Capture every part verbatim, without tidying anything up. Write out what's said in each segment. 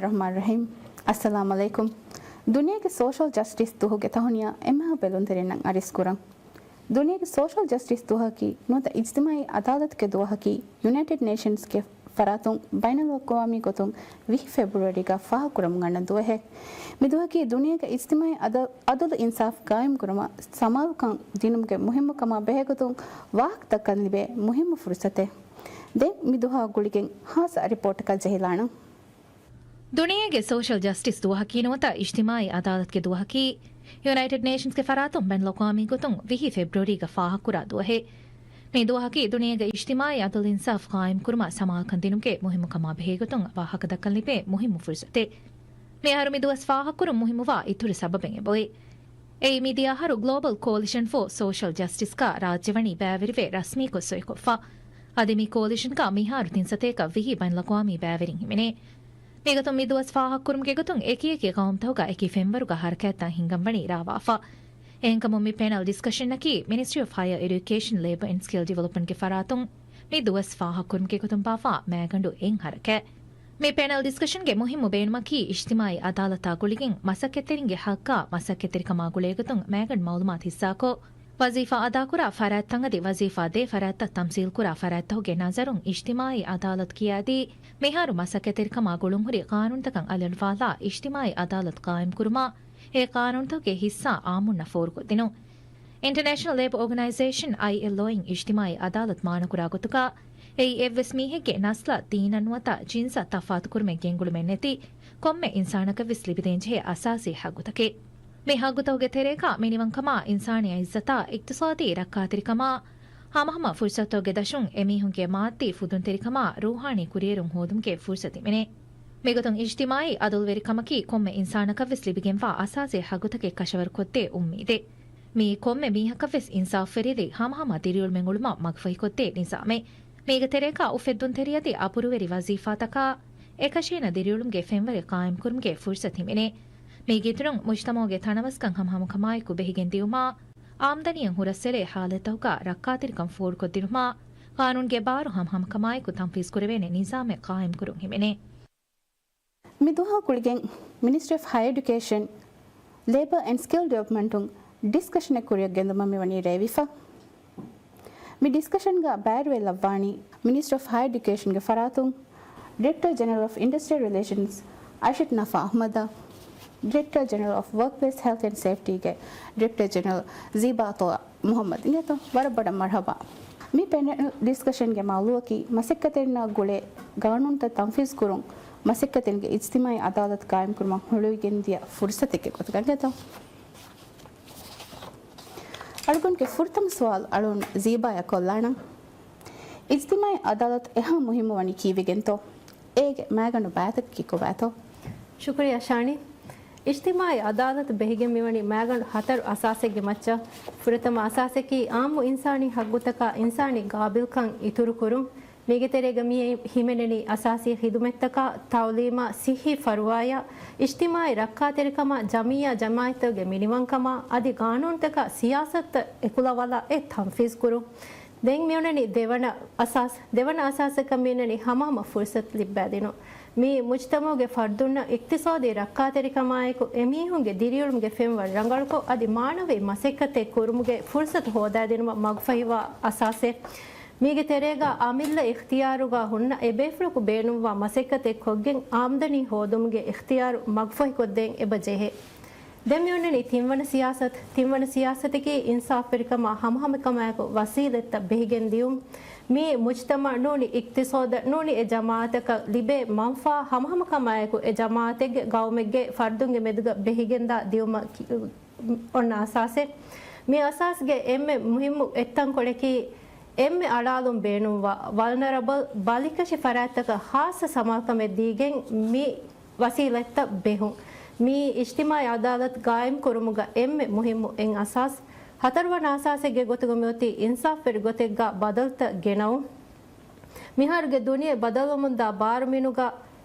ރަޙްމާން ރަޙީމް. އައްސަލާމް ޢަލައިކުމް. ދުނިޔޭގެ ސޯޝަލް ޖަސްޓިސް ދުވަހުގެ ތަހުނިޔާ އެންމެހާ ބެލުންތެރިންނަށް އަރިސް ކުރަން. ދުނިޔޭގެ ސޯޝަލް ޖަސްޓިސް ދުވަހަކީ ނުވަތަ އިޖްތިމާޢީ ޢަދާލަތުގެ ދުވަހަކީ ޔުނައިޓެޑް ނޭޝަންސްގެ ފަރާތުން ބައިނަލްއަޤްވާމީ ގޮތުން ވިހި ފެބްރުއަރީގަ ފާހަގަކުރަމުން އަންނަ ދުވަހެއް. މި ދުވަހަކީ ދުނިޔޭގަ އިޖްތިމާޢީ އަދަ-، ޢަދުލު އިންސާފް ޤާއިމްކުރުމަށް ސަމާލުކަން ދިނުމުގެ މުހިއްމުކަމާ ބެހޭގޮތުން ވާހަކަ ދައްކަން ލިބޭ މުހިއްމު ފުރުޞަތެއް. ދެން މި ދުވަހާ ގުޅިގެން ޚާއްޞަ ރިޕޯޓަކަށް ޖެހިލާނަން. ދުނިޔޭގެ ސޯޝަލް ޖަސްޓިސް ދުވަހަކީ ނުވަތަ އިޖްތިމާޢީ ޢަދާލަތުގެ ދުވަހަކީ، ޔުނައިޓެޑް ނޭޝަންސްގެ ފަރާތުން ބައިނަލްއަޤްވާމީ ގޮތުން ވިހި ފެބްރުއަރީގަ ފާހަގަކުރާ ދުވަހެއް. މި ދުވަހަކީ ދުނިޔޭގަ އިޖްތިމާޢީ ޢަދުލު އިންސާފް ޤާއިމްކުރުމަށް ސަމާލުކަން ދިނުމުގެ މުހިއްމުކަމާ ބެހޭގޮތުން ވާހަކަ ދައްކަން ލިބޭ މުހިއްމު ފުރުޞަތެއް. މިއަހަރު މި ދުވަސް ފާހަގަކުރުން މުހިއްމުވާ އިތުރު ސަބަބެއް އެބައޮތް. އެއީ މިދިޔަ އަހަރު ގްލޯބަލް ކޯލިޝަން ފޯ ސޯޝަލް ޖަސްޓިސްގަ ރާއްޖެ ވަނީ ބައިވެރިވެ ރަސްމީކޮށް ސޮއިކޮށްފަ. އަދި މި ކޯލިޝަންގަ މިހާރު ތިން ސަތޭކަ ވިހި ބައިނަލްއަޤްވާމީ ބައިވެރިން ހިމެނޭ. މިގޮތުން މި ދުވަސް ފާހަގަކުރުމުގެ ގޮތުން އެކިއެކި ޤައުމުތަކުގަ އެކި ފެންވަރުގަ ހަރަކާތްތައް ހިންގަންވަނީ ރާވާފަ. އެހެންކަމުން މި ޕެނަލް ޑިސްކަޝަނަކީ މިނިސްޓްރީ އޮފް ހަޔަރ އެޑިއުކޭޝަން، ލޭބަ އެންޑް ސްކިލް ޑިވެލޮޕްމަންޓްގެ ފަރާތުން މި ދުވަސް ފާހަގަކުރުމުގެ ގޮތުން ބާއްވާ މައިގަނޑު އެއް ހަރަކާތް. މި ޕެނަލް ޑިސްކަޝަންގެ މުހިއްމު ބޭނުމަކީ އިޖްތިމާޢީ ޢަދާލަތާ ގުޅިގެން މަސައްކަތްތެރިންގެ ޙައްޤާ މަސައްކަތްތެރިކަމާ ގުޅޭގޮތުން މައިގަނޑު މަޢުލޫމާތު ހިއްސާކޮށް، ވަޒީފާ އަދާކުރާ ފަރާތްތައް އަދި ވަޒީފާ ދޭ ފަރާތްތައް ތަމްސީލްކުރާ ފަރާތްތަކުގެ ނަޒަރުން އިޖްތިމާޢީ ޢަދާލަތު ކިޔާދީ، މިހާރު މަސައްކަތްތެރިކަމާ ގުޅުންހުރި ޤާނޫނުތަކަށް އަލިއަޅުވާލާ އިޖްތިމާޢީ ޢަދާލަތު ޤާއިމްކުރުމަށް އެ ޤާނޫނުތަކުގެ ހިއްސާ އާއްމުންނަށް ފޯރުކޮށްދިނުން. އިންޓަރނޭޝަނަލް ލޭބަ އޯގަނައިޒޭޝަން، އައިއެލްއޯއިން އިޖްތިމާޢީ ޢަދާލަތު މާނަކުރާ ގޮތުގަ، އެއީ އެއްވެސް މީހެއްގެ ނަސްލަށް، ދީނަށް ނުވަތަ ޖިންސަށް ތަފާތުކުރުމެއް ގެންގުޅުމެއް ނެތި، ކޮންމެ އިންސާނަކަށްވެސް ލިބިދޭންޖެހޭ އަސާސީ ޙައްޤުތަކެއް. މި ޙައްޤުތަކުގެ ތެރޭގަ މިނިވަންކަމާ، އިންސާނީ ޢިއްޒަތާ، އިޤްތިޞާދީ ރައްކާތެރިކަމާ، ހަމަހަމަ ފުރުޞަތުތަކުގެ ދަށުން އެމީހުންގެ މާއްދީ ފުދުންތެރިކަމާ، ރޫޙާނީ ކުރިއެރުން ހޯދުމުގެ ފުރުޞަތު ހިމެނޭ. މިގޮތުން އިޖްތިމާޢީ ޢަދުލުވެރިކަމަކީ ކޮންމެ އިންސާނަކަށްވެސް ލިބިގެންވާ އަސާސީ ޙައްޤުތަކެއް ކަށަވަރުކޮށްދޭ އުއްމީދެއް. މިއީ ކޮންމެ މީހަކަށްވެސް އިންސާފުވެރި ލިބި ހަމަހަމަ ދިރިއުޅުމެއް އުޅުމަށް މަގުފަހިކޮށްދޭ ނިޒާމެއް. މީގެ ތެރޭގަ އުފެއްދުންތެރި އަދި އަބުރުވެރި ވަޒީފާތަކާ އެކަށީނަ ދިރިއުޅުމުގެ ފެންވަރެއް ޤާއިމްކުރުމުގެ ފުރުޞަތު ހިމެނޭ. މީގެ އިތުރުން މުޖްތަމަޢުގެ ތަނަވަސްކަން ހަމަހަމަކަމާއެކު ބެހިގެންދިއުމާ، އާމްދަނީއެއް ހުރަސްއެޅޭ ޙާލަތްތަކުގަ ރައްކާތެރިކަން ފޯރުކޮށްދިނުމާ، ޤާނޫނުގެ ބާރު ހަމަހަމަކަމާއެކު ތަންފީޒުކުރެވޭނެ ނިޒާމެއް ޤާއިމްކުރުން ހިމެނޭ. މި ދުވަހާ ގުޅިގެން މިނިސްޓްރީ އޮފް ހަޔަރ އެޑިއުކޭޝަން، ލޭބަ އެންޑް ސްކިލް ޑިވެލޮޕްމަންޓުން ޑިސްކަޝަނެއް ކުރިއަށް ގެންދުމަށް މިވަނީ ރޭވިފަ. މި ޑިސްކަޝަންގަ ބައިވެރިވެ ލައްވާނީ މިނިސްޓްރީ އޮފް ހަޔަރ އެޑިއުކޭޝަންގެ ފަރާތުން ޑިރެކްޓަރ ޖެނެރަލް އޮފް އިންޑަސްޓްރިއަލް ރިލޭޝަންސް އައިޝަތު ނަފާ އަޙްމަދަށް، ޑިރެކްޓަރ ޖެނެރަލް އޮފް ވަރކްޕްލޭސް ހެލްތް އެންޑް ސޭފްޓީގެ ޑިރެކްޓަރ ޖެނެރަލް ޒީބާތޯ މުޙައްމަދު އިނގޭތޯ. ވަރަށް ބޮޑަށް މަރުޙަބާ. މި ޕެނެލް ޑިސްކަޝަންގެ މައުޟޫޢަކީ މަސައްކަތްތެރިންނާ ގުޅޭ ގާނޫނުތައް ތަންފީޒުކުރުން، މަސައްކަތްތެރިންގެ އިޖްތިމާޢީ ޢަދާލަތު ޤާއިމްކުރުމަށް ހުޅުވިގެންދިޔަ ފުރުޞަތެއްގެ ގޮތުގަ އިނގޭތޯ. އަޅުގަނޑުގެ ފުރަތަމަ ސުވާލު އަޅުން ޒީބާޔަށް ކޮށްލާނަން. އިޖްތިމާޢީ ޢަދާލަތު އެހާ މުހިއްމު ވަނީ ކީއްވެގެންތޯ؟ އޭގެ މައިގަނޑު ބައިތަކަކީ ކޮބާތޯ؟ ޝުކުރިއްޔާ ޝާނީ. އިޖްތިމާޢީ ޢަދާލަތު ބެހިގެން މިވަނީ މައިގަނޑު ހަތަރު އަސާސެއްގެ މައްޗަށް. ފުރަތަމަ އަސާސަކީ ޢާއްމު އިންސާނީ ޙައްޤުތަކާ އިންސާނީ ގާބިލްކަން އިތުރުކުރުން. މީގެ ތެރޭގަ މިއީ ހިމެނެނީ އަސާސީ ޚިދުމަތްތަކާ، ތަޢުލީމާ، ޞިއްޙީ ފަރުވާޔާ، އިޖްތިމާޢީ ރައްކާތެރިކަމާ، ޖަމިއްޔާ ޖަމާޢަތްތަކުގެ މިނިވަންކަމާ، އަދި ގާނޫނުތަކާ ސިޔާސަތުތައް އެކުލަވާލާ އެ ތަންފީޒުކުރުން. ދެން މިއޮންނަނީ ދެވަނަ އަސާސް. ދެވަނަ އަސާސަކަށް މިއޮންނަނީ ހަމަހަމަ ފުރުޞަތު ލިއްބައިދިނުން. މިއީ މުޖްތަމަޢުގެ ފަރްދުންނަށް އިޤްތިޞާދީ ރައްކާތެރިކަމާއެކު އެމީހުންގެ ދިރިއުޅުމުގެ ފެންވަރު ރަނގަޅުކޮށް، އަދި މާނަވީ މަސައްކަތެއް ކުރުމުގެ ފުރުޞަތު ހޯދައިދިނުމަށް މަގުފަހިވާ އަސާސެއް. މީގެ ތެރޭގަ އަމިއްލަ އިޚްތިޔާރުގަ ހުންނަ އެބޭފުޅަކު ބޭނުންވާ މަސައްކަތެއް ކޮށްގެން އާމްދަނީ ހޯދުމުގެ އިޚްތިޔާރު މަގުފަހިކޮށްދޭން އެބަ ޖެހޭ. ދެން މިއޮންނަނީ ތިންވަނަ ސިޔާސަތު. ތިންވަނަ ސިޔާސަތަކީ އިންސާފުވެރިކަމާ ހަމަހަމަކަމާއެކު ވަސީލަތްތައް ބެހިގެން ދިއުން. މިއީ މުޖްތަމަޢަށް ނޫނީ އިޤްތިޞާދަށް ނޫނީ އެ ޖަމާޢަތަކަށް ލިބޭ މަންފާ ހަމަހަމަކަމާއެކު އެ ޖަމާޢަތެއްގެ ގައުމެއްގެ ފަރްދުންގެ މެދުގަ ބެހިގެންދާ ދިއުމަކީ އޮންނަ އަސާސެއް. މި އަސާސްގެ އެންމެ މުހިއްމު އެއްތަންކޮޅަކީ އެންމެ އަޅާލުން ބޭނުންވާ ވަލްނަރަބަލް ބަލިކަށި ފަރާތްތަކަށް ޚާއްޞަ ސަމާލުކަމެއް ދީގެން މި ވަސީލަތްތައް ބެހުން. މިއީ އިޖްތިމާޢީ ޢަދާލަތު ޤާއިމް ކުރުމުގަ އެންމެ މުހިއްމު އެއް އަސާސް. ހަތަރުވަނަ އަސާސެއްގެ ގޮތުގަ މިއޮތީ އިންސާފުވެރި ގޮތެއްގަ ބަދަލުތައް ގެނައުން. މިހާރުގެ ދުނިޔެ ބަދަލުވަމުންދާ ބާރުމިނުގަ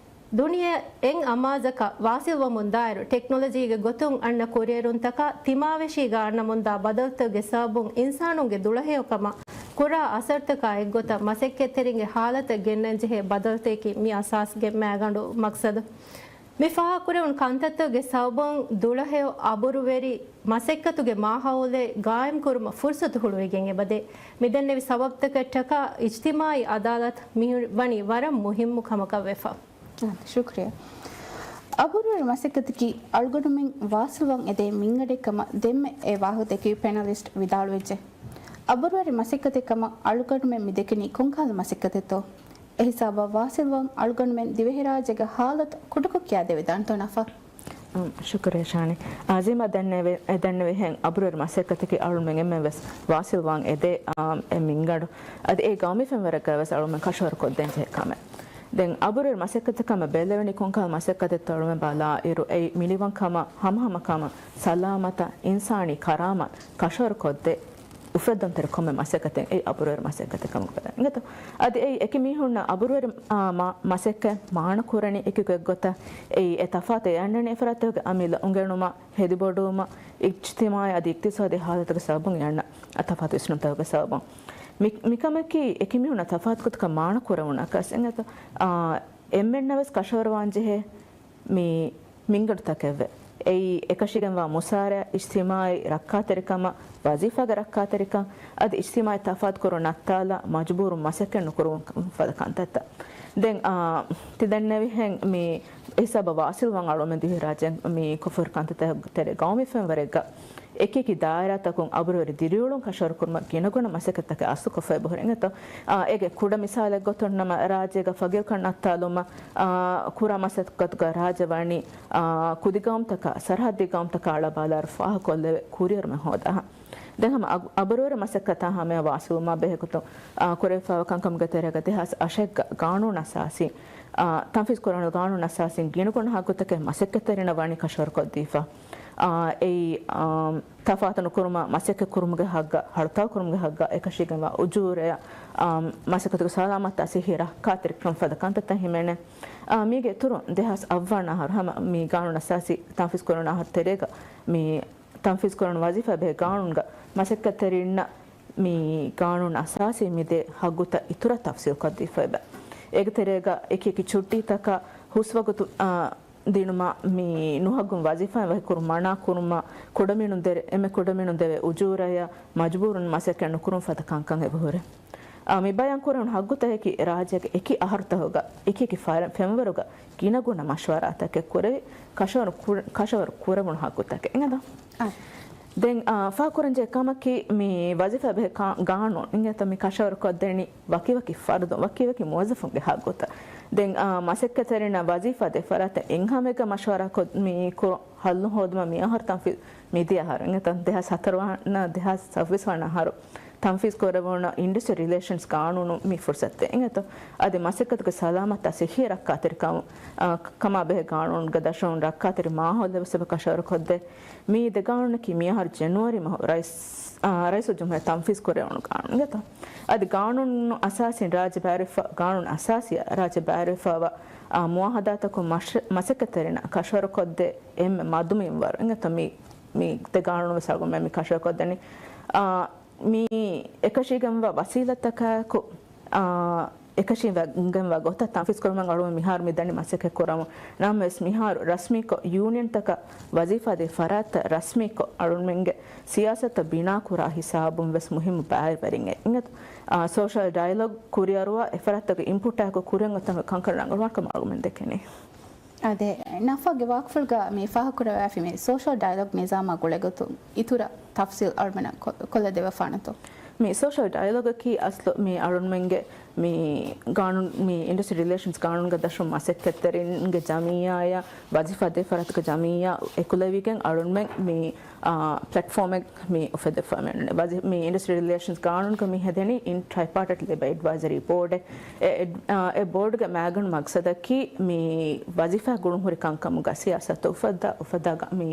ދުނިޔެ އެއް އަމާޒަކަށް ވާސިލްވަމުން ދާއިރު، ޓެކްނޮލޮޖީގެ ގޮތުން އަންނަ ކުރިއެރުންތަކާ ތިމާވެށީގަ އަންނަމުންދާ ބަދަލުތަކުގެ ސަބަބުން އިންސާނުންގެ ދުޅަހެޔޮކަމަށް ކުރާ އަސަރުތަކާ އެއްގޮތަށް މަސައްކަތްތެރިންގެ ހާލަތަށް ގެންނަންޖެހޭ ބަދަލުތަކަކީ މި އަސާސްގެ މައިގަނޑު މަޤްޞަދު. މި ފާހަގަކުރެވުނު ކަންތައްތަކުގެ ސަބަބުން ދުޅަހެޔޮ އަބުރުވެރި މަސައްކަތުގެ މާހައުލެއް ގާއިމްކުރުމަށް ފުރުސަތު ހުޅުވިގެން އެބަދޭ. މިދެންނެވި ސަބަބުތަކަށްޓަކާ އިޖްތިމާޢީ އަދާލަތު މި ވަނީ ވަރަށް މުހިއްމު ކަމަކަށް ވެފަ. އާ، ޝުކްރިޔާ. އަބުރުވެރި މަސައްކަތަކީ އަޅުގަނޑުމެން ވާސިލްވާން އެދޭ މިންގަނޑެއް ކަމަށް ދެންމެ އެ ވާހަކަދެއްކި ޕެނަލިސްޓް ވިދާޅުވެއްޖެ. އަބުރުވެރި މަސައްކަތެއް ކަމަށް އަޅުގަނޑުމެން މި ދެކެނީ ކޮންކަހަލަ މަސައްކަތެއްތޯ؟ އެހިސާބަށް ވާސިލްވާން އަޅުގަނޑުމެން ދިވެހިރާއްޖޭގެ ހާލަތު ކުޑަކޮށް ކިޔާދެވިދާނެތޯ ނަފާ؟ އުން، ޝުކުރިޔާ ޝާނި. އާ، އަޒީމާ ދެންނެވި-، އެ ދެންނެވިހެން އަބުރުވެރި މަސައްކަތަކީ އަޅުމެން އެންމެން ވެސް ވާސިލްވާން އެދޭ، އާ، އެ މިންގަނޑު. އަދި އެ ގައުމީ ފެންވަރެއްގަ ވެސް އަޅުމެން ކަށަވަރު ކޮށްދޭން ޖެހޭ ކަމެއް. ދެން އަބުރުވެރި މަސައްކަތެއް ކަމަށް ބެލެވެނީ ކޮންކަހަލަ މަސައްކަތެއްތޯ އަޅުމެން ބަލާ އިރު، އެއީ މިނިވަންކަމަށް، ހަމަހަމަކަމަށް، ސަލާމަތަށް، އިންސާނީ ކަރާމަތު ކަށަވަރު ކޮށްދޭ އުފެއްދުންތެރި ކޮންމެ މަސައްކަތެއް އެއީ އަބުރުވެރި މަސައްކަތެއް ކަމަށް ބަލާ. އިނގޭތޯ؟ އަދި އެއީ އެކި މީހުންނަށް އަބުރުވެރި، އާ، މަ-، މަސައްކަތް މާނަ ކުރަނީ އެކި ގޮތްގޮތަށް އެއީ އެ ތަފާތު އެ އަންނަނީ އެފަރާތުގެ އަމިއްލަ އުނގެނުމަށް، ހެދިބޮޑުވުމަށް، އިޖްތިމާޢީ އަދި އިޤްތިޞާދީ ހާލަތުގެ ސަބަބުން އެ އަންނަ ތަފާތު ވިސްނުންތަކުގެ ސަބަބުން. މި-، މިކަމަކީ އެކި މީހުންނަށް ތަފާތު ގޮތަކަށް މާނަ ކުރެވުނަކަސް އިނގޭތޯ؟ އާ، އެންމެންނަށް ވެސް ކަށަވަރުވާން ޖެހޭ މި މިންގަނޑުތަކެއްވެ. އެއީ އެކަށީގެންވާ މުސާރަ، އިޖްތިމާޢީ ރައްކާތެރިކަމަށް، ވަޒީފާގެ ރައްކާތެރިކަން، އަދި އިޖްތިމާޢީ ތަފާތުކުރުން ނައްތާލާ މަޖުބޫރުން މަސައްކަތް ނުކުރުން ފަދަ ކަންތައްތައް. ދެން، އާ، ތި ދެންނެވިހެން މި އެހިސާބަށް ވާސިލްވާން އަޅުމެން ދިވެހިރާއްޖޭ މި ކޮށްފަހުރި ކަންތައްތަކުގެ ތެރޭ ގައުމީ ފެންވަރެއްގަ އެކިއެކި ދާއިރާތަކުން އަބުރުވެރި ދިރިއުޅުން ކަށަވަރުކުރުމަށް ގިނަގުނަ މަސައްކަތްތަކެއް އަސްލުކޮށްފައި ބުހުރި އިނގޭތޯ. އާ، އޭގެ ކުޑަ މިސާލެއް ގޮތުން ނަމަ، ރާއްޖޭގަ ފަގީރުކަން ނައްތާލުމަށް، އާ، ކުރާ މަސައްކަތުގަ ރާއްޖެ ވަނީ، އާ، ކުދި ގައުމުތަކާ، ސަރަހައްދީ ގައުމުތަކާ އަޅާބާލާއިރު ފާހަގަކޮށްލެވޭ ކުރިއެރުމެއް ހޯދާހަ. ދެން ހަމަ އަ-، އަބުރުވެރި މަސައްކަތާ ހަމަޔަށް ވާސިލުވުމާ ބެހޭ ގޮތުން، އާ، ކުރެވިފައިވާ ކަންކަމުގެ ތެރޭގަ ދެހާސް އަށެއްގަ ގާނޫނު އަސާސީ، އާ، ތަންފީޒު ކުރެވުނު ގާނޫނު އަސާސީން ގިނަގުނަ ހައްގުތަކެއް މަސައްކަތްތެރިންނަށް ވަނީ ކަށަވަރުކޮށްދީފަ. އާ، އެއީ، އާ، ތަފާތު ނުކުރުމަށް، މަސައްކަތް ކުރުމުގެ ހައްގަށް، ހަޅުތާލު ކުރުމުގެ ހައްގަށް، އެކަށީގެންވާ އުޖޫރަޔަށް، އާ، މަސައްކަތުގެ ސަލާމަތާ ސިއްހީ ރައްކާތެރިކަން ފަދަ ކަންތައްތައް ހިމެނޭ. އާ، މީގެ އިތުރުން ދެހާސް އަށްވަނަ އަހަރު ހަމަ މި ގާނޫނު އަސާސީ ތަންފީޒު ކުރަން އަހަރު ތެރޭގަ މި ތަންފީޒު ކުރަން ވަޒީފާ ބެހޭ ގާނޫނުގަ މަސައްކަތްތެރިންނަށް މި ގާނޫނު އަސާސީ މިދޭ ހައްގުތައް އިތުރަށް ތަފްސީލްކޮށްދީފައިބަ. އޭގެ ތެރޭގަ އެކި އެކި ޗުއްޓީތަކަށް ހުސްވަގުތު، އާ، ދިނުމަށް މި ނުހައްގުން ވަޒީފާއިން ވަކިކުރުން މަނާ ކުރުމަށް ކުޑަމިނުން ދެ-، އެންމެ ކުޑަމިނުން ދެވޭ އުޖޫރަޔަށް މަޖުބޫރުން މަސައްކަތް ނުކުރުން ފަދަ ކަންކަން އެބަހުރޭ. އާ، މި ބަޔާން ކުރެވުނު ހައްގުތަކަކީ ރާއްޖޭގެ އެކި އަހަރުތަކުގަ އެކި އެކި ފަރ-، ފެންވަރުގަ ގިނަގުނަ މަޝްވަރާތަކެއް ކުރެވި، ކަށަވަރު ކު-، ކަށަވަރު ކުރެވުނު ހައްގުތަކެއް އިނގޭތަ؟ އާ. ދެން، އާ، ފާހަގަކުރަންޖެހޭ ކަމަކީ މި ވަޒީފާ ބެހޭ ކާ-، ގާނޫނު އިނގޭތަ މި ކަށަވަރު ކޮށްދެނީ ވަކިވަކި ފަރުދުން، ވަކިވަކި މުވައްޒަފުންގެ ހައްގުތައް. ދެން، އާ، މަސައްކަތްތެރިންނަށް ވަޒީފާ ދޭ ފަރާތަށް އެއްހާމެއްގަ މަޝްވަރާކޮށް މި ކުރު-، ހައްލު ހޯދުމަށް މި އަހަރު ތަންފީ-، މިދިޔަ އަހަރު އިނގޭތަ ދެހާސް ހަތަރު ވަނަ، ދެހާސް ސައްބީސް ވަނަ އަހަރު ތަންފީޒު ކުރެވުނު އިންޑަސްޓްރި ރިލޭޝަންސް ގާނޫނު މި ފުރުސަތެއް އިނގޭތޯ. އަދި މަސައްކަތުގެ ސަލާމަތާ ސިއްހީ ރައްކާތެރިކަމު، އާ، ކަމާ ބެހޭ ގާނޫނުގެ ދަށުން ރައްކާތެރި މާހައުލެއް ވެސް އެބަ ކަށަވަރުކޮށްދޭ. މި ދެ ގާނޫނަކީ މިއަހަރު ޖެނުއަރީ މަހު ރައީސް، އާ، ރައީސުލްޖުމްހޫރިއްޔާ ތަންފީޒު ކުރެވުނު ގާނޫނު އިނގޭތޯ. އަދި ގާނޫނު އަސާސީން ރާއްޖެ ބައިވެރިފަ-، ގާނޫނު އަސާސީއަށް ރާއްޖެ ބައިވެރިވެފައިވާ، އާ، މުއާހަދާތަކުން މަޝް-، މަސައްކަތްތެރިންނަށް ކަށަވަރުކޮށްދޭ އެންމެ މަދު މިންވަރު އިނގޭތޯ މި، މި ދެ ގާނޫނު ވެސް އަޅުގަނޑުމެން މި ކަށަވަރުކޮށްދެނީ. އާ، މި އެކަށީގެންވާ ވަސީލަތަކާއެކު، އާ، އެކަށީގެންވާ ގޮތަށް ތަންފީޒު ކުރުމަށް އަޅުގަނޑު މިހާރު މި ދަނީ މަސައްކަތް ކުރަމުން. ނަމަވެސް މިހާރު ރަސްމީކޮށް ޔޫނިއަންތަކަށް ވަޒީފާ ދޭ ފަރާތްތައް ރަސްމީކޮށް އަޅުގަނޑުމެންގެ ސިޔާސަތުތައް ބިނާކުރާ ހިސާބުން ވެސް މުހިއްމު ބައިވެރިން އެ-، އިނގޭތޯ، އާ، ސޯޝަލް ޑައިލޮގް ކުރިއަރުވާ އެފަރާތްތަކުގެ އިންޕުޓާއެކު ކުރިއަށް އޮތްތަން ކަންކަން ރަނގަޅުވާނެ ކަމަށް އަޅުގަނޑުމެން ދެކެނީ. އާދެ، ނަފާގެ ވާކުފުޅުގަ މި ފާހަގަކުރެވިފައި މި ސޯޝަލް ޑައިލޮގް ނިޒާމާ ގުޅޭގޮތުން އިތުރަށް ތަފްސީލް އަޅުމެނަށް ކޮ-، ކޮށްލަދެއްވަފާނެތޯ؟ މި ސޯޝަލް ޑައިލޮގަކީ އަސްލު މި އަޅުންމެންގެ މި ގާނޫނު، މި އިންޑަސްޓްރި ރިލޭޝަންސް ގާނޫނުގެ ދަށުން މަސައްކަތްތެރިންގެ ޖަމިއްޔާއާ ވަޒީފާ ދޭ ފަރާތުގެ ޖަމިއްޔާ އެކުލެވިގެން އަޅުންމެން މި، އާ، ޕްލެޓްފޯމެއް މި އުފެދިފަ މި ވަޒީ-، މި އިންޑަސްޓްރި ރިލޭޝަންސް ގާނޫނުގަ މި ހެދެނީ އިން ޓްރައިޕާޓައިޓް ލޭބަ އެޑްވައިޒަރީ ބޯޑެއް. އެ އެޑް-، އާ، އެ ބޯޑުގެ މައިގަނޑު މަގްސަދަކީ މި ވަޒީފާ ގުޅުންހުރި ކަންކަމުގަ ސިޔާސަތު އުފައްދާ، އުފައްދާ ގަ-، މި،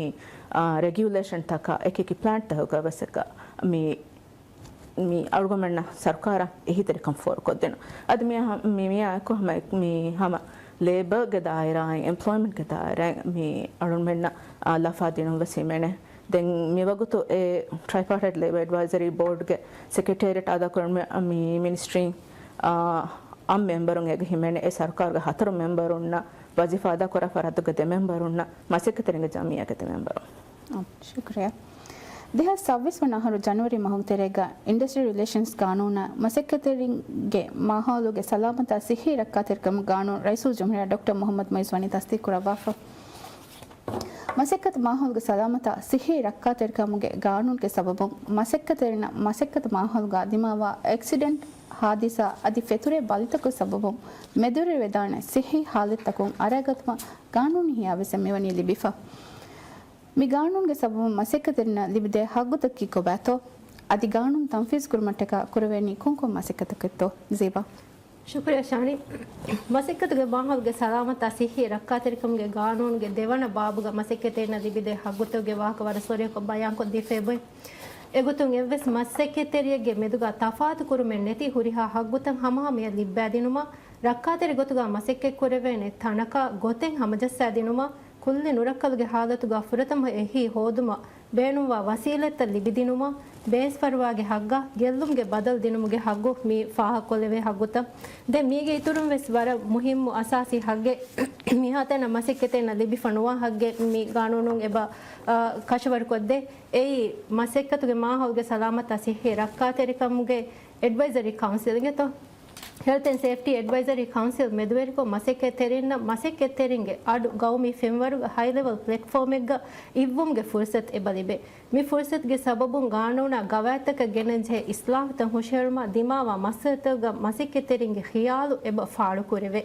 އާ، ރެގިއުލޭޝަންތަކާ އެކި އެކި ޕްލާންޓްތަކުގަ ވެސް އެކަ މި މި އަޅުގަނޑުމެންނަށް ސަރުކާރަށް އެހީތެރިކަން ފޯރުކޮށްދިނުން. އަދި މި ހަ-، މި، މިއާއެކު ހަމަ، މި ހަމަ ލޭބަރގެ ދާއިރާއިން، އެމްޕްލޯއިމަންޓްގެ ދާއިރާއިން މި އަޅުގަނޑުމެންނަށް، އާ، ލަފާ ދިނުން ވެސް ހިމެނޭ. ދެން މިވަގުތު އެ ޓްރައިޕާޓައިޓް ލޭބަ އެޑްވައިޒަރީ ބޯޑްގެ ސެކްރެޓޭރިއެޓް އަދާކުރަން މި، މި މިނިސްޓްރީން، އާ، އަށް މެމްބަރުން އޭގަ ހިމެނޭ. އެ ސަރުކާރުގެ ހަތަރު މެމްބަރުންނަށް ވަޒީފާ އަދާކުރާ ފަރާތުގެ ދެ މެމްބަރުންނަށް މަސައްކަތްތެރިންގެ ޖަމިއްޔާގެ ދެ މެމްބަރުން. އާ، ޝުކުރިއްޔާ. ދެހާސް ސައްބީސް ވަނަ އަހަރު ޖަނުއަރީ މަހުގެ ތެރޭގަ އިންޑަސްޓްރިއަލް ރިލޭޝަންސް ގާނޫނާ މަސައްކަތްތެރިންގެ މާހައުލުގެ ސަލާމަތާ ސިއްހީ ރައްކާތެރިކަމުގެ ގާނޫނު ރައީސުލްޖުމްހޫރިއްޔާ ޑޮކްޓަރ މުހައްމަދު މުއިއްޒު ވަނީ ތަސްދީޤުކުރައްވާފަ. މަސައްކަތު މާހައުލުގެ ސަލާމަތާ ސިއްހީ ރައްކާތެރިކަމުގެ ގާނޫނުގެ ސަބަބުން މަސައްކަތްތެރިންނަށް މަސައްކަތު މާހައުލުގަ ދިމާވާ އެކްސިޑެންޓް، ހާދިސާ އަދި ފެތުރޭ ބަލިތަކުގެ ސަބަބުން މެދުވެރިވެދާނެ ސިއްހީ ހާލަތްތަކުން އަރައިގަތުމަށް ގާނޫނީ ހިޔާވެއްސެއް މިވަނީ ލިބިފަ. މި ގާނޫނުގެ ސަބަބުން މަސައްކަތްތެރިންނަށް ލިބިދޭ ހައްގުތަކީ ކޮބާތޯ؟ އަދި ގާނޫނު ތަންފީޒު ކުރުމަށްޓަކާ ކުރެވޭނީ ކޮންކޮން މަސައްކަތަކެއްތޯ؟ ޒީބާ. ޝުކުރިއްޔާ ޝާނި. މަސައްކަތުގެ މާހައުލުގެ ސަލާމަތާ ސިއްހީ ރައްކާތެރިކަމުގެ ގާނޫނުގެ ދެވަނަ ބާބުގަ މަސައްކަތްތެރިންނަށް ލިބިދޭ ހައްގުތަކުގެ ވާހަކަ ވަރަށް ސޮރިއަކޮށް ބަޔާންކޮށްދީފައި އެބައޮތް. އެގޮތުން އެއްވެސް މަސައްކަތްތެރިއެއްގެ މެދުގަ ތަފާތު ކުރުމެއް ނެތި ހުރިހާ ހައްގުތައް ހަމަހަމަޔަށް ލިއްބައިދިނުމަށް، ރައްކާތެރި ގޮތުގަ މަސައްކަތްކުރެވޭނެ ތަނަކަށް ގޮތެއް ހަމަޖައްސައިދިނުމަށް، ކުއްލި ނުރައްކަލުގެ ހާލަތުގަ ފުރަތަމަ އެހީ ހޯދުމަށް ބޭނުންވާ ވަސީލަތްތައް ލިބިދިނުމަށް، ބޭސްފަރުވާގެ ހައްގަށް ގެއްލުމުގެ ބަދަލު ދިނުމުގެ ހައްގު މި ފާހަގަކޮށްލެވޭ ހައްގުތައް. ދެން މީގެ އިތުރުން ވެސް ވަރަށް މުހިއްމު އަސާސީ ހައްގެއް މިހާތަނަށް މަސައްކަތެއްނަށް ލިބިފަ ނުވާ ހައްގެއް މި ގާނޫނުން އެބަ، އާ، ކަށަވަރުކޮށްދޭ. އެއީ، މަސައްކަތުގެ މާހައުލުގެ ސަލާމަތާ ސިއްހީ ރައްކާތެރިކަމުގެ އެޑްވައިޒަރީ ކައުންސިލް އިނގޭތޯ؟ ހެލްތް އެންޑް ސޭފްޓީ އެޑްވައިޒަރީ ކައުންސިލް މެދުވެރިކޮށް، މަސައްކަތްތެރިންނަށް މަސައްކަތްތެރިންގެ އަޑު ގައުމީ ފެންވަރުގަ ހައި ލެވެލް ޕްލެޓްފޯމެއްގަ އިއްވުމުގެ ފުރުސަތު އެބަ ލިބޭ. މި ފުރުސަތުގެ ސަބަބުން ގާނޫނާ ގަވާއިދުތަކަށް ގެންނަންޖެހޭ އިސްލާހުތައް ހުށަހެޅުމަށް ދިމާވާ މައްސަލަތަކުގަ މަސައްކަތްތެރިންގެ ޚިޔާލު އެބަ ފާޅުކުރެވޭ.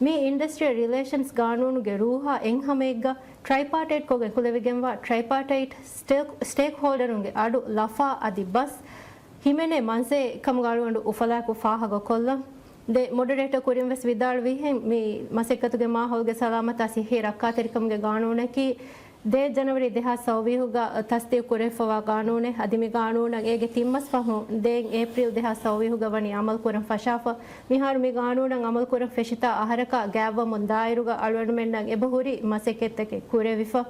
މި އިންޑަސްޓްރިއަލް ރިލޭޝަންސް ގާނޫނުގެ ރޫހާ އެއްހަމައެއްގަ ޓްރައިޕާޓައިޓްކޮށް އެކުލެވިގެންވާ ޓްރައިޕާޓައިޓް ސްޓޭކް، ސްޓޭކްހޯލްޑަރުންގެ އަޑު ލަފާ އަދި ބަސް ހިމެނޭ މަންޒެއް ކަމުގަ އަޅުގަނޑު އުފަލާއެކު ފާހަގަކޮށްލަން. ދެ މޮޑަރޭޓަ ކުރިން ވެސް ވިދާޅުވިހެން، މި މަސައްކަތުގެ މާހައުލުގެ ސަލާމަތާ ސިއްހީ ރައްކާތެރިކަމުގެ ގާނޫނަކީ ދެ ޖަނަވަރީ ދެހާސް ސައުވީހުގަ ތަސްދީޤު ކުރެވިފަވާ ގާނޫނެއް. އަދި މި ގާނޫނަށް އޭގެ ތިން މަސް ފަހުން ދެން އޭޕްރީލް ދެހާސް ސައުވީހުގަ ވަނީ އަމަލު ކުރަން ފަށާފަ. މިހާރު މި ގާނޫނަށް އަމަލު ކުރަން ފެށިތާ އަހަރަކާ ގާތްވަމުން ދާއިރުގަ އަޅުގަނޑުމެންނަށް އެބަހުރި މަސައްކަތްތަކެއް ކުރެވިފަ.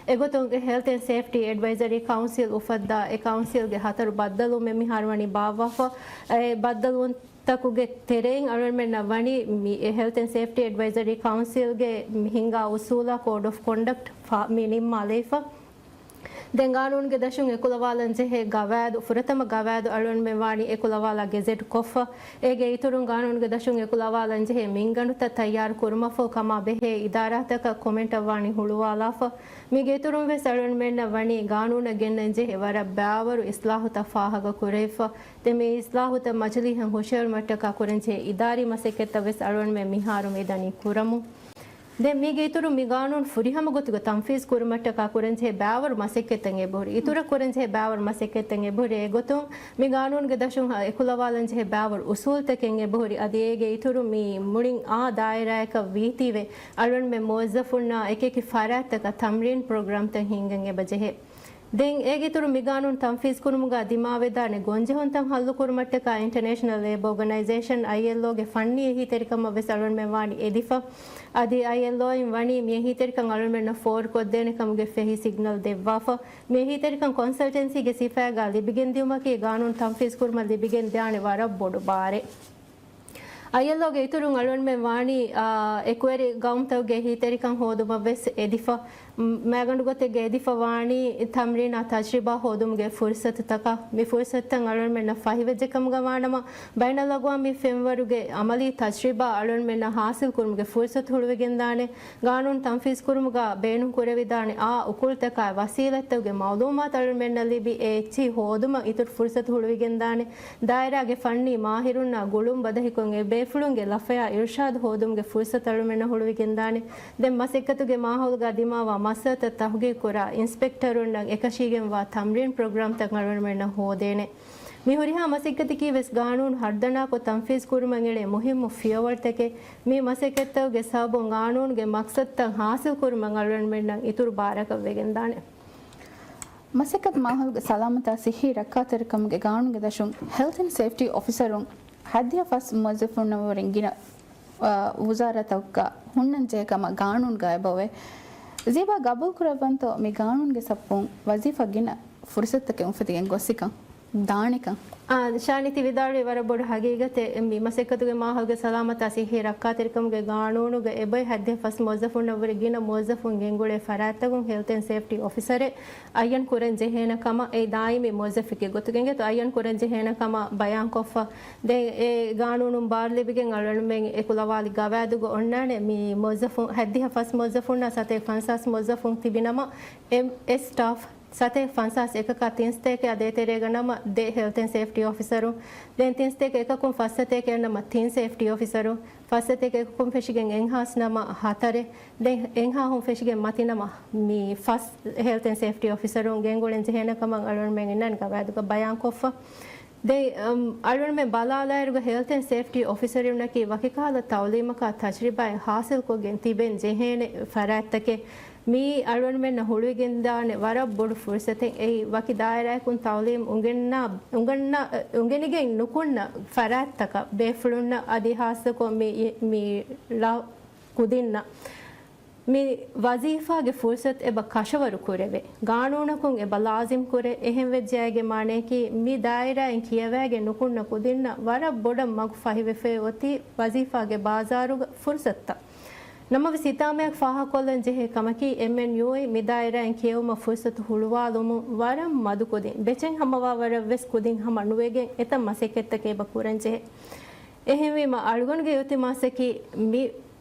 އެގޮތުން ހެލްތް އެންޑް ސޭފްޓީ އެޑްވައިޒަރީ ކައުންސިލް އުފައްދާ އެ ކައުންސިލްގެ ހަތަރު ބައްދަލުވުމެއް މިހާރު ވަނީ ބާއްވާފަ. އެ ބައްދަލުވުންތަކުގެ ތެރެއިން އަޅުގަނޑުމެންނަށް ވަނީ މި ހެލްތް އެންޑް ސޭފްޓީ އެޑްވައިޒަރީ ކައުންސިލްގެ ހިންގާ އުސޫލާ ކޯޑް އޮފް ކޮންޑަކްޓް މި ނިންމާލައިފަ. ދެން ގާނޫނުގެ ދަށުން އެކުލަވާލަން ޖެހޭ ގަވާއިދު، ފުރަތަމަ ގަވާއިދު އަޅުގަނޑުމެން ވާނީ އެކުލަވާލާ ގެޒެޓް ކޮށްފަ. އޭގެ އިތުރުން ގާނޫނުގެ ދަށުން އެކުލަވާލަން ޖެހޭ މިންގަނޑުތައް ތައްޔާރު ކުރުމަށްފަހު ކަމާ ބެހޭ އިދާރާތަކަށް ކޮމެންޓަށް ވާނީ ހުޅުވާލާފަ. މީގެ އިތުރުން ވެސް އަޅުގަނޑުމެންނަށް ވަނީ ގާނޫނަށް ގެންނަން ޖެހޭ ވަރަށް ބައިވަރު އިސްލާހުތައް ފާހަގަ ކުރެވިފަ. ދެން މި އިސްލާހުތައް މަޖިލީހަށް ހުށަހެޅުމަށްޓަކާ ކުރަންޖެހޭ އިދާރީ މަސައްކަތްތައް ވެސް އަޅުގަނޑުމެން މިހާރު މިދަނީ ކުރަމުން. ދެން މީގެ އިތުރުން މި ގާނޫނު ފުރިހަމަ ގޮތުގަ ތަންފީޒު ކުރުމަށްޓަކާ ކުރަންޖެހޭ ބައިވަރު މަސައްކަތްތައް އެބަހުރި. އިތުރަށް ކުރަންޖެހޭ ބައިވަރު މަސައްކަތްތައް އެބަހުރި. އެގޮތުން މި ގާނޫނުގެ ދަށުން އެކުލަވާލަން ޖެހޭ ބައިވަރު އުސޫލުތަކެއް އެބަހުރި. އަދި އޭގެ އިތުރުން މި މުޅިން އާ ދާއިރާއަކަށް ވީތީވެ، އަޅުގަނޑުމެން މުވައްޒަފުންނާ އެކިއެކި ފަރާތްތަކަށް ތަމްރީން ޕްރޮގްރާމްތައް ހިންގަން އެބަޖެހޭ. ދެން އޭގެއިތުރު މި ގާނޫނު ތަންފީޒުކުރުމުގަ ދިމާވެދާނެ ގޮންޖެހުންތައް ހައްލުކުރުމަށްޓަކާ އިންޓަރނޭޝަނަލް ލޭބަ އޯގަނައިޒޭޝަން، އައިއެލްއޯގެ ފަންނީ އެހީތެރިކަމަށް ވެސް އަޅުގަނޑުމެން ވާނީ އެދިފަ. އަދި އައިއެލްއޯއިން ވަނީ މި އެހީތެރިކަން އަޅުގަނޑުމެންނަށް ފޯރުކޮށްދޭނެ ކަމުގެ ފެހި ސިގްނަލް ދެއްވާފަ. މި އެހީތެރިކަން ކޮންސަލްޓެންސީގެ ސިފައިގަ ލިބިގެންދިއުމަކީ ގާނޫނު ތަންފީޒުކުރުމަށް ލިބިގެން ދާނެ ވަރަށް ބޮޑު ބާރެއް. އައިއެލްއޯގެ އިތުރުން އަޅުގަނޑުމެން ވާނީ، އާ، އެކުވެރި ގައުމުތަކުގެ އެހީތެރިކަން ހޯދުމަށް ވެސް އެދިފަ. މައިގަނޑު ގޮތެއްގަ އެދިފަ ވާނީ ތަމްރީނާ ތަޖްރިބާ ހޯދުމުގެ ފުރުސަތުތަކަށް. މި ފުރުސަތުތައް އަޅުގަނޑުމެންނަށް ފަހިވެއްޖެ ކަމުގަ ވާނަމަ، ބައިނަލްއަގްވާމީ ފެންވަރުގެ އަމަލީ ތަޖްރިބާ އަޅުގަނޑުމެންނަށް ހާސިލް ކުރުމުގެ ފުރުސަތު ހުޅުވިގެންދާނެ. ގާނޫނު ތަންފީޒުކުރުމުގަ ބޭނުން ކުރެވިދާނެ އާ އުކުޅުތަކާ ވަސީލަތްތަކުގެ މައުލޫމާތު އަޅުގަނޑުމެންނަށް ލިބި، އެ އެއްޗިހި ހޯދުމަށް އިތުރު ފުރުސަތު ހުޅުވިގެންދާނެ. ދާއިރާގެ ފަންނީ މާހިރުންނާ ގުޅުން ބަދަހިކޮށް އެ ބޭފުޅުންގެ ލަފަޔާ އިރުޝާދު ހޯދުމުގެ ފުރުސަތު އަޅުގަނޑުމެންނަށް ހުޅުވިގެންދާނެ. ދެން މަސައްކަތުގެ މާހައުލުގަ ދިމާވާ މައްސަލަތައް ތަހުގީގުކުރާ އިންސްޕެކްޓަރުންނަށް އެކަށީގެންވާ ތަމްރީން ޕްރޮގްރާމްތައް އަޅުގަނޑުމެންނަށް ހޯދޭނެ. މި ހުރިހާ މަސައްކަތަކީ ވެސް ގާނޫނު ހަރުދަނާކޮށް ތަންފީޒު ކުރުމަށް އެޅޭ މުހިއްމު ފިޔަވަޅުތަކެއް. މި މަސައްކަތްތަކުގެ ސަބަބުން ގާނޫނުގެ މަޤްޞަދުތައް ހާސިލް ކުރުމަށް އަޅުގަނޑުމެންނަށް އިތުރު ބާރަކަށް ވެގެންދާނެ. މަސައްކަތު މާހައުލުގެ ސަލާމަތާ ސިއްހީ ރައްކާތެރިކަމުގެ ގާނޫނުގެ ދަށުން ހެލްތް އެންޑް ސޭފްޓީ އޮފިސަރުން ހައްދިހަ ފަސް މުވައްޒަފުންނަށްވުރެން ގިނަ، އާ، ވުޒާރާތަކަށް ހުންނަންޖެހޭ ކަމަށް ގާނޫނުގައި އެބައޮވޭ. ޒީބާ، ގަބޫލުކުރައްވަންތޯ މި ގާނޫނުގެ ސަބަބުން ވަޒީފާ ގިނަ ފުރުސަތުތަކެއް އުފެދިގެން ގޮއްސިކަން؟ ދާނެކަން. އާ، ޝާނި ތި ވިދާޅުވީ ވަރަށް ބޮޑު ހަގީގަތެއް. މި މަސައްކަތުގެ މާހައުލުގެ ސަލާމަތާ ސިއްހީ ރައްކާތެރިކަމުގެ ގާނޫނުގަ އެބައި ހައްދިހަ ފަސް މުވައްޒަފުންނަށްވުރެ ގިނަ މުވައްޒަފުން ގެންގުޅޭ ފަރާތްތަކުން ހެލްތް އެންޑް ސޭފްޓީ އޮފިސަރެއް އައްޔަން ކުރަން ޖެހޭނެ ކަމަށް އެއީ ދާއިމީ މުވައްޒަފެއްގެ ގޮތުގަ އިނގޭތޯ އައްޔަން ކުރަން ޖެހޭނެ ކަމަށް ބަޔާންކޮށްފަ. ދެން އެ ގާނޫނުން ބާރު ލިބިގެން އަޅުގަނޑުމެން އެ ކުލަވާލި ގަވާއިދުގަ އޮންނާނެ މި މުވައްޒަފުން ހައްދިހަ ފަސް މުވައްޒަފުންނާ ސަތޭކަ ފަންސާސް މުވައްޒަފުން ތިބި ނަމަ، އެ ސްޓާފް ސަތޭކަ ފަންސާސް އެކަކާ ތިން ސަތޭކައާ ދޭތެރޭގަ ނަމަ ދެ ހެލްތް އެންޑް ސޭފްޓީ އޮފިސަރުން، ދެން ތިން ސަތޭކަ އެކަކުން ފަސް ސަތޭކައަށް ނަމަ ތިން ސޭފްޓީ އޮފިސަރުން، ފަސް ސަތޭކަ އެކަކުން ފެށިގެން އެއްހާސް ނަމަ ހަތަރެއް، ދެން އެއްހާހުން ފެށިގެން މަތި ނަމަ މި ފަސް ހެލްތް އެންޑް ސޭފްޓީ އޮފިސަރުން ގެންގުޅެން ޖެހޭނެ ކަމަށް އަޅުގަނޑުމެން އިންނާނެ ގަވާއިދުގަ ބަޔާންކޮށްފަ. ދެން، އަމް، އަޅުގަނޑުމެން ބަލާލާއިރުގަ ހެލްތް އެންޑް ސޭފްޓީ އޮފިސަރުންނަކީ ވަކިކަހަލަ ތައުލީމަކާ ތަޖްރިބާއެއް ހާސިލްކޮށްގެން ތިބެން ޖެހޭނެ ފަރާތްތަކެއް. މިއީ އަޅުގަނޑުމެންނަށް ހުޅުވިގެންދާނެ ވަރަށް ބޮޑު ފުރުސަތެއް. އެއީ ވަކި ދާއިރާއަކުން ތައުލީމް އުނގެންނާ، އުނގަންނަ، އުނގެނިގެން ނުކުންނަ ފަރާތްތަކަށް ބޭފުޅުންނަށް އަދި ހާއްސަކޮށް މި، މި ޅަ ކުދިންނަށް މި ވަޒީފާގެ ފުރުސަތު އެބަ ކަށަވަރު ކުރެވޭ. ގާނޫނަކުން އެބަ ލާޒިމް ކުރޭ. އެހެންވެއްޖެއާއިގެ މާނަޔަކީ، މި ދާއިރާއިން ކިޔަވައިގެން ނުކުންނަ ކުދިންނަށް ވަރަށް ބޮޑަށް މަގު ފަހިވެފައި އޮތީ ވަޒީފާގެ ބާޒާރުގަ ފުރުސަތުތައް. ނަމަވެސް ހިތާމަޔަށް ފާހަގަކޮށްލަން ޖެހޭ ކަމަކީ، އެމްއެންޔޫއިން މި ދާއިރާއިން ކިޔެވުމަށް ފުރުސަތު ހުޅުވާލުމުން ވަރަށް މަދުކުދިން ބެޗެއް ހަމަވާ ވަރަށްވެސް ކުދިން ހަމަ ނުވެގެން އެތައް މަސައްކަތްތަކެއް އެބަ ކުރަން ޖެހޭ. އެހެންވީމަ، އަޅުގަނޑުގެ އިލްތިމާސަކީ މި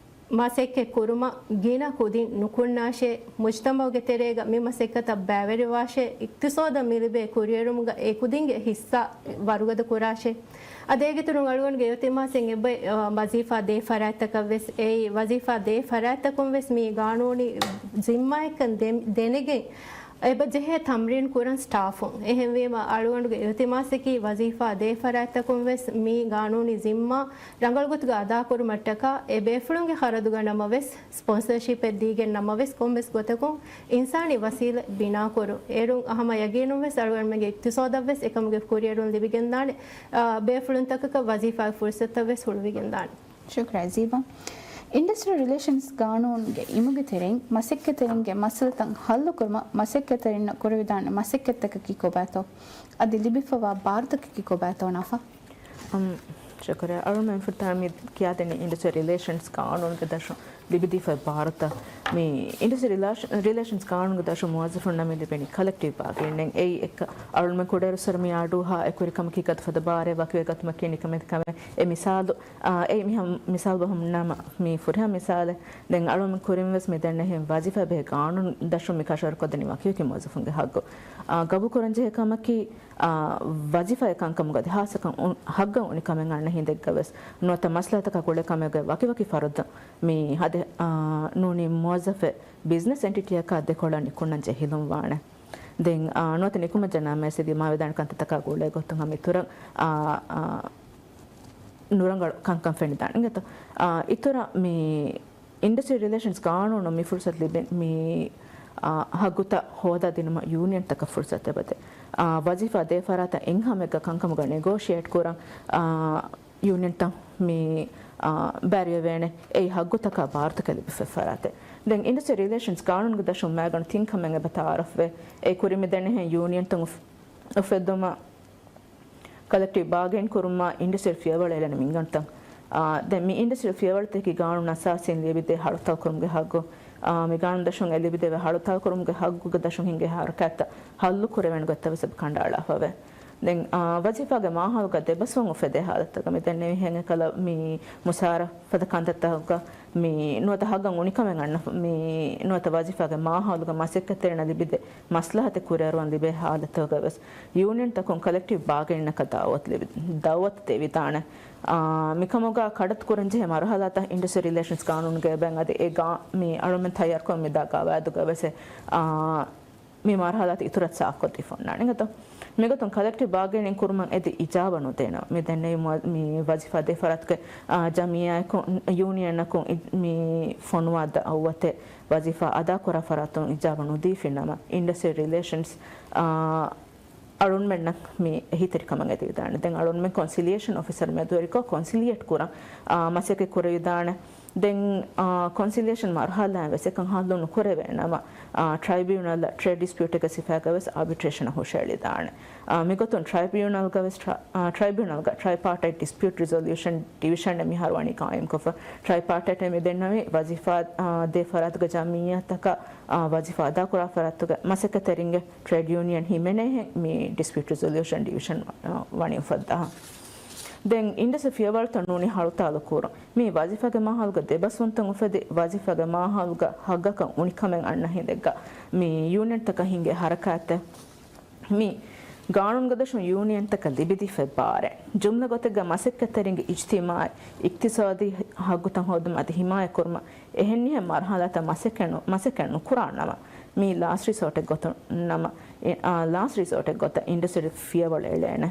މަސައްކަތް ކުރުމަށް ގިނަ ކުދިން ނުކުންނާށޭ، މުޖްތަމަޢުގެ ތެރޭގަ މި މަސައްކަތަށް ބައިވެރިވާށޭ، އިޤްތިޞާދަށް މި ލިބޭ ކުރިއެރުމުގަ އެ ކުދިންގެ ޙިއްޞާ ވަރުގަދަ ކުރާށޭ. އަދި އޭގެ އިތުރުން އަޅުގަނޑުގެ އިލްތިމާސެއް އެބަ، އަ، ވަޒީފާ ދޭ ފަރާތްތަކަށް ވެސް، އެއީ ވަޒީފާ ދޭ ފަރާތްތަކުން ވެސް މި ގާނޫނީ ޒިންމާއެއްކަން ދެ-، ދެނެގެން، އެބަ ޖެހޭ ތަމްރީން ކުރަން ސްޓާފުން. އެހެންވީމަ، އަޅުގަނޑުގެ އިލްތިމާސަކީ ވަޒީފާ ދޭ ފަރާތްތަކުން ވެސް މި ގާނޫނީ ޒިންމާ ރަނގަޅު ގޮތުގަ އަދާކުރުމަށްޓަކާ، އެ ބޭފުޅުންގެ ޚަރަދުގަ ނަމަވެސް، ސްޕޮންސަރޝިޕެއް ދީގެން ނަމަވެސް، ކޮންމެސް ގޮތަކުން އިންސާނީ ވަސީލަތް ބިނާކުރުން. އޭރުން ހަމަ ޔަގީނުން ވެސް އަޅުގަނޑުމެންގެ އިޤްތިޞާދަށް ވެސް އެކަމުގެ ކުރިއެރުން ލިބިގެންދާނެ، އާ، ބޭފުޅުންތަކަކަށް ވަޒީފާގެ ފުރުސަތުތައް ވެސް ހުޅުވިގެންދާނެ. ޝުކުރާ ޒީބާ. އިންޑަސްޓްރިއަލް ރިލޭޝަންސް ގާނޫނުގެ އިމުގެ ތެރެއިން މަސައްކަތްތެރިންގެ މައްސަލަތައް ހައްލުކުރުމަށް މަސައްކަތްތެރިންނަށް ކުރެވިދާނެ މަސައްކަތްތަކަކީ ކޮބާތޯ؟ އަދި ލިބިފަވާ ބާރުތަކަކީ ކޮބާތޯ ނާފާ؟ އަމް، ޝުކުރިއްޔާ. އަޅުގަނޑުމެން ފުރަތަމަ މި ކިޔާދިނީ އިންޑަސްޓްރިއަލް ރިލޭޝަންސް ގާނޫނުގެ ދަށުން ލިބިދީފައި ބާރުތައް. މި އިންޑަސްޓްރިއަލް ރިލާޝ-، ރިލޭޝަންސް ގާނޫނުގެ ދަށުން މުވައްޒަފުންނަށް މި ލިބެނީ ކަލެކްޓިވް ބާގެއިން. އެއީ އެއްކަ އަޅުގަނޑުމެން ކުޑައިރުއްސުރެ މި އަޑުއަހާ އެކުވެރިކަމަކީ ގަދަފަދަ ބާރެއް ވަކިވެ ގަތުމަކީ ނިކަމެތި ކަމެއް. އެ މިސާލު، އާ، އެއީ މި ހަމަ މިސާލު ބަހުން ނަމަ މި ފުރިހަމަ މިސާލެއް. ދެން އަޅުގަނޑުމެން ކުރިން ވެސް މި ދެންނެހިން ވަޒީފާ ބެހޭ ގާނޫނު ދަށުން މި ކަށަވަރުކޮށްދެނީ ވަކިވަކި މުވައްޒަފުންގެ ހައްގު. އާ، ގަބޫލުކުރަންޖެހޭ ކަމަކީ، އާ، ވަޒީފާއެއް ކަންކަމުގަ އަދި ހާއްސަކަން ހައްގަށް އުނި ކަމެއް އަންނަ ހިނދެއްގަ ވެސް ނުވަތަ މަސްލަހަތަކާ ގުޅޭ ކަމެއްގަ ވަކިވަކި ފަރުދު މި ހަދެ، އާ، ނޫނީ މުވައްޒަފެއް ބިޒްނަސް އެންޓިޓީއަކާ ދެކޮޅަށް ނިކުންނަން ޖެހިލުން ވާނެ. ދެން، އާ، ނުވަތަ ނިކުމެއް ޖަނާ މޭސެދި މާ ވެދާނެ ކަންތައްތަކާ ގުޅޭ ގޮތުން ހަމަ އިތުރަށް، އާ، އާ، ނުރަނގަޅު ކަންކަން ފެނިދާނެ އިނގޭތޯ. އާ، އިތުރަށް މި އިންޑަސްޓްރިއަލް ރިލޭޝަންސް ގާނޫނު މި ފުރުސަތު ލިބެން މި، އާ، ހައްގުތައް ހޯދާ ދިނުމަށް ޔޫނިއަންތަކަށް ފުރުސަތު އެބަދޭ. އާ، ވަޒީފާ ދޭ ފަރާތަށް އެއްހާމެއްގަ ކަންކަމުގަ ނެގޯޝިއޭޓް ކުރަން، އާ، ޔޫނިއަންތައް މި، އާ، ބައިވެރިވޭނެ. އެއީ ހައްގުތަކާ ބާރުތަކެއް ލިބިފައި ފަރާތެއް. ދެން އިންޑަސްޓްރިއަލް ރިލޭޝަންސް ގާނޫނުގެ ދަށުން މައިގަނޑު ތިން ކަމެއް އެބަ ތައާރަފްވޭ. އެ ކުރިން މި ދެންނެހިން ޔޫނިއަންތައް އުފް-، އުފެއްދުމަށް ކަލެކްޓިވް ބާގެއިން ކުރުމާ އިންޑަސްޓްރިއަލް ފިޔަވަޅަށް އެޅެން މިންގަނޑުތައް. އާ، ދެން މި އިންޑަސްޓްރިއަލް ފިޔަވަޅުތަކަކީ ގާނޫނު އަސާސީން ލިޔެވިދޭ ހަޅުތައް ކުރުމުގެ ހައްގު. އާ، މި ގާނޫނު ދަށުން އެ ލިބިދެވޭ ހަޅުތައް ކުރުމުގެ ހައްގުގެ ދަށުން ހިނގޭ ހަރަކާތްތައް ހައްލު ކުރެވޭނެ ގޮތްތައް ވެސް އެބަ ކަނޑައަޅާފަވޭ. ދެން، އާ، ވަޒީފާގެ މާހައުލުގަ ދެބަސްވުން އުފެދޭ ހާލަތަކަށް މި ދެންނެވިހެން އެކަލަ މި މުސާރަ ފަދަ ކަންތައްތަކުގަ މި ނުވަތަ ހައްގަށް އުނިކަމެއް އަންނަ މި ނުވަތަ ވަޒީފާގެ މާހައުލުގަ މަސައްކަތްތެރިންނަށް ލިބިދޭ މަސްލަހަތެއް ކުރިއަރުވަން ލިބޭ ހާލަތުގަ ވެސް ޔޫނިއަންތަކުން ކަލެކްޓިވް ބާގެއިންއަކަށް ދައުވަތު ލިބި-، ދައުވަތު ދެވިދާނެ. އާ، މިކަމުގަ ކަޑައްތު ކުރަންޖެހޭ މަރުހަލާތައް އިންޑަސްޓްރިއަލް ރިލޭޝަންސް ގާނޫނުގައި އެބައިން އަދި އެ ގާ-، މި އަޅުމެން ތައްޔާރުކޮށް މިދާ ގަވާއިދުގަ ވެސް، އާ، މި މަރުހަލާތައް އިތުރަށް ސާފުކޮށްދީފަ އޮންނާނެ އިނގޭތޯ. މިގޮތުން ކަލެކްޓިވް ބާގެއިން ކުރުމަށް އެދި އިޖާބަ ނުދޭނަމަ، މި ދެންނެވި މު-، މި ވަޒީފާ ދޭ ފަރާތުގެ، އާ، ޖަމިއްޔާއަކުން، ޔޫނިއަނަކުން އި-، މި ފޮނުވާ ދައުވަތެއް ވަޒީފާ އަދާކުރާ ފަރާތުން އިޖާބަ ނުދީފިނަމަ، އިންޑަސްޓްރިއަލް ރިލޭޝަންސް، އާ، އަޅުންމެންނަށް މި އެހީތެރިކަމަށް އެދިވިދާނެ. ދެން އަޅުންމެން ކޮންސިލިއޭޝަން އޮފިސަރު މެދުވެރިކޮށް ކޮންސިލިއޭޓް ކުރަން، އާ، މަސައްކަތް ކުރެވިދާނެ. ދެން، އާ، ކޮންސިލިއޭޝަން މަރުހަލާއިން ވެސް އެކަން ހައްލު ނުކުރެވޭނަމަ، އާ، ޓްރައިބިއުނަލް ޓްރޭޑް ޑިސްޕިއުޓެއްގެ ސިފައިގަ ވެސް އާބިޓްރޭޝަނަށް ހުށައެޅިދާނެ. އާ، މިގޮތުން ޓްރައިބިއުނަލްގަ ވެސް ޓްރަ-، އާ، ޓްރައިބިއުނަލްގަ ޓްރައިޕާޓައިޓް ޑިސްޕިއުޓް ރިޒޮލިއުޝަން ޑިވިޝަން މިހާރު ވަނީ ޤާއިމްކޮށްފަ. ޓްރައިޕާޓައިޓް މި ދެންނެވީ ވަޒީފާ، އާ، ދޭ ފަރާތުގެ ޖަމިއްޔާތަކަށް، އާ، ވަޒީފާ އަދާކުރާ ފަރާތުގެ މަސައްކަތްތެރިންގެ ޓްރޭޑް ޔޫނިއަން ހިމެނޭހެން މި ޑިސްޕިއުޓް ރިޒޮލިއުޝަން ޑިވިޝަން، އާ، ވަނީ އުފައްދާ. ދެން އިންޑަސްޓްރީ ފިޔަވަޅުތައް ނޫނީ ހަޅުތާލު ކުރުން. މި ވަޒީފާގެ މާހައުލުގަ ދެބަސްވުންތައް އުފެދި، ވަޒީފާގެ މާހައުލުގަ ހައްގަކަށް އުނިކަމެއް އަންނަ ހިނދެއްގަ މި ޔޫނިއަންތަކަށް ހިނގޭ ހަރަކާތްތައް މި ގާނޫނުގަ ދަށުން ޔޫނިއަންތަކަށް ލިބިދީފައި ބާރެއް. ޖުމްލަ ގޮތެއްގަ މަސައްކަތްތެރިންގެ އިޖްތިމާޢީ، އިޤްތިޞާދީ ހައްގުތައް ހޯދުމަށް އަދި ހިމާޔަތް ކުރުމަށް އެހެން މަރުހަލާތައް މަސައްކަތް ނު-، މަސައްކަތް ނުކުރާނަމަ، މީ ލާސްޓް ރިސޯޓެއް ގޮތުން ނަމަ، އި-، އާ، ލާސްޓް ރިސޯޓެއް ގޮތަށް އިންޑަސްޓްރީ ފިޔަވަޅު އެޅޭނެ.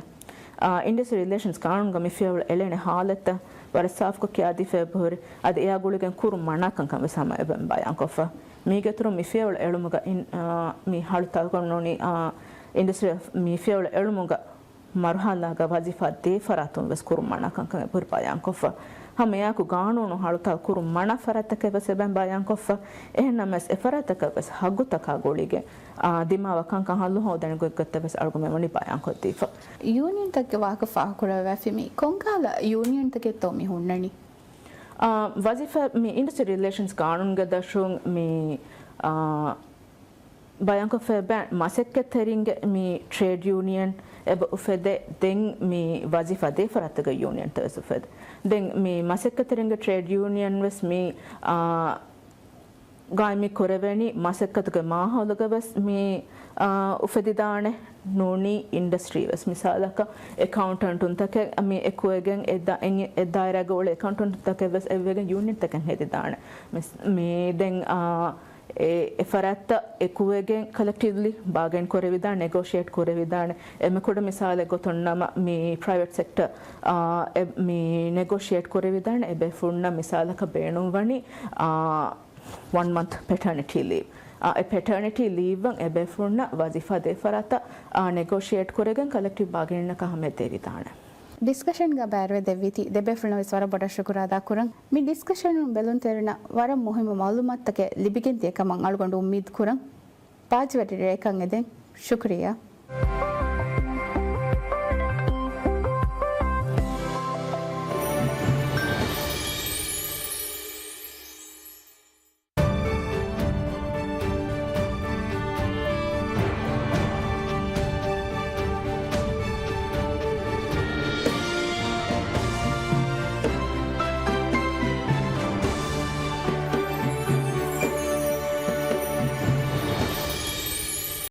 އާ، އިންޑަސްޓްރީ ރިލޭޝަންސް ގާނޫނުގަ މި ފިޔަވަޅު އެޅޭނެ ހާލަތްތައް ވަރަށް ސާފުކޮށް ކިޔާދީފައި އެބަހުރި. އަދި އެއާ ގުޅިގެން ކުރުން މަނާ ކަންކަން ވެސް ހަމަ އެބަ ބަޔާންކޮށްފަ. މީގެއިތުރުން މި ފިޔަވަޅު އެޅުމުގަ އިން-، އާ، މި ހަޅުތާލުކުރަން ނޫނީ، އާ، އިންޑަސްޓްރީ މި ފިޔަވަޅު އެޅުމުގަ މަރުހަލާގަ ވަޒީފާ ދޭ ފަރާތުން ވެސް ކުރުން މަނާ ކަންކަން އެބަހުރި ބަޔާންކޮށްފަ. ހަމައެއާއެކު ގާނޫނު ހަޅުތާލު ކުރުން މަނާ ފަރާތްތަކެއް ވެސް އެބަ ބަޔާންކޮށްފަ. އެހެންނަމަވެސް އެ ފަރާތްތަކަށް ވެސް ހައްގުތަކާ ގުޅިގެން، އާ، ދިމާވާ ކަންކަން ހައްލު ހޯދަން ގޮތްގޮތްތައް ވެސް އަޅުގަނޑުމެން ވަނީ ބަޔާންކޮށްދީފަ. ޔޫނިއަންތަކުގެ ވާހަކަ ފާހަގަކުރައްވާފި މީ ކޮންކަހަލަ ޔޫނިއަންތަކެއްތޯ މި ހުންނަނީ؟ އާ، ވަޒީފާ މި އިންޑަސްޓްރީ ރިލޭޝަންސް ގާނޫނުގެ ދަށުން މި، އާ، ބަޔާންކޮށްފައި ބައި މަސައްކަތްތެރިންގެ މި ޓްރޭޑް ޔޫނިއަން އެބަ އުފެދޭ. ދެން މި ވަޒީފާ ދޭ ފަރާތުގެ ޔޫނިއަންތައް ވެސް އުފެދޭ. ދެން މި މަސައްކަތްތެރިންގެ ޓްރޭޑް ޔޫނިއަން ވެސް މި، އާ، ގާއިމީ ކުރެވެނީ މަސައްކަތުގެ މާހައުލުގަ ވެސް މި، އާ، އުފެދިދާނެ. ނޫނީ އިންޑަސްޓްރީ ވެސް މިސާލަކަށް އެކައުންޓަންޓުންތަކެއް މި އެކުވެގެން އެ ދާ-، އެ ދާއިރާގަ އުޅޭ އެކައުންޓަންޓުންތަކެއް ވެސް އެއްވެގެން ޔޫނިއަންތަކެއް ހެދިދާނެ. މިސް-، މި ދެން، އާ، އެ، އެ ފަރާތްތައް އެކުވެގެން ކަލެކްޓިވްލީ ބާގެއިން ކުރެވިދާނެ، ނެގޯޝިއޭޓް ކުރެވިދާނެ. އެންމެ ކުޑަ މިސާލެއް ގޮތުން ނަމަ، މި ޕްރައިވެޓް ސެކްޓަ، އާ، އެ، މި ނެގޯޝިއޭޓް ކުރެވިދާނެ އެ ބޭފުޅުންނަށް މިސާލަކަށް ބޭނުންވަނީ، އާ، ވަން މަންތް ޕެޓާނިޓީ ލީވް. އާ، އެ ޕެޓާނިޓީ ލީވްއަށް އެ ބޭފުޅުންނަށް ވަޒީފާ ދޭ ފަރާތަށް، އާ، ނެގޯޝިއޭޓް ކުރެގެން ކަލެކްޓިވް ބާގެނިންނަކަށް ހަމަޔަށް ދެވިދާނެ. ޑިސްކަޝަންގަ ބައިވެރިވެ ދެއްވީތީ ދެބޭފުޅުން ވެސް ވަރަށް ބޮޑަށް ޝުކުރު އަދާ ކުރަން. މި ޑިސްކަޝަނުން ބެލުންތެރިންނަށް ވަރަށް މުހިއްމު މައުލޫމާތުތަކެއް ލިބިގެން ދިޔަ ކަމަށް އަޅުގަނޑު އުއްމީދު ކުރަން. ބާއްޖަވެރި ރެއަކަށް އެދެން. ޝުކުރިއްޔާ.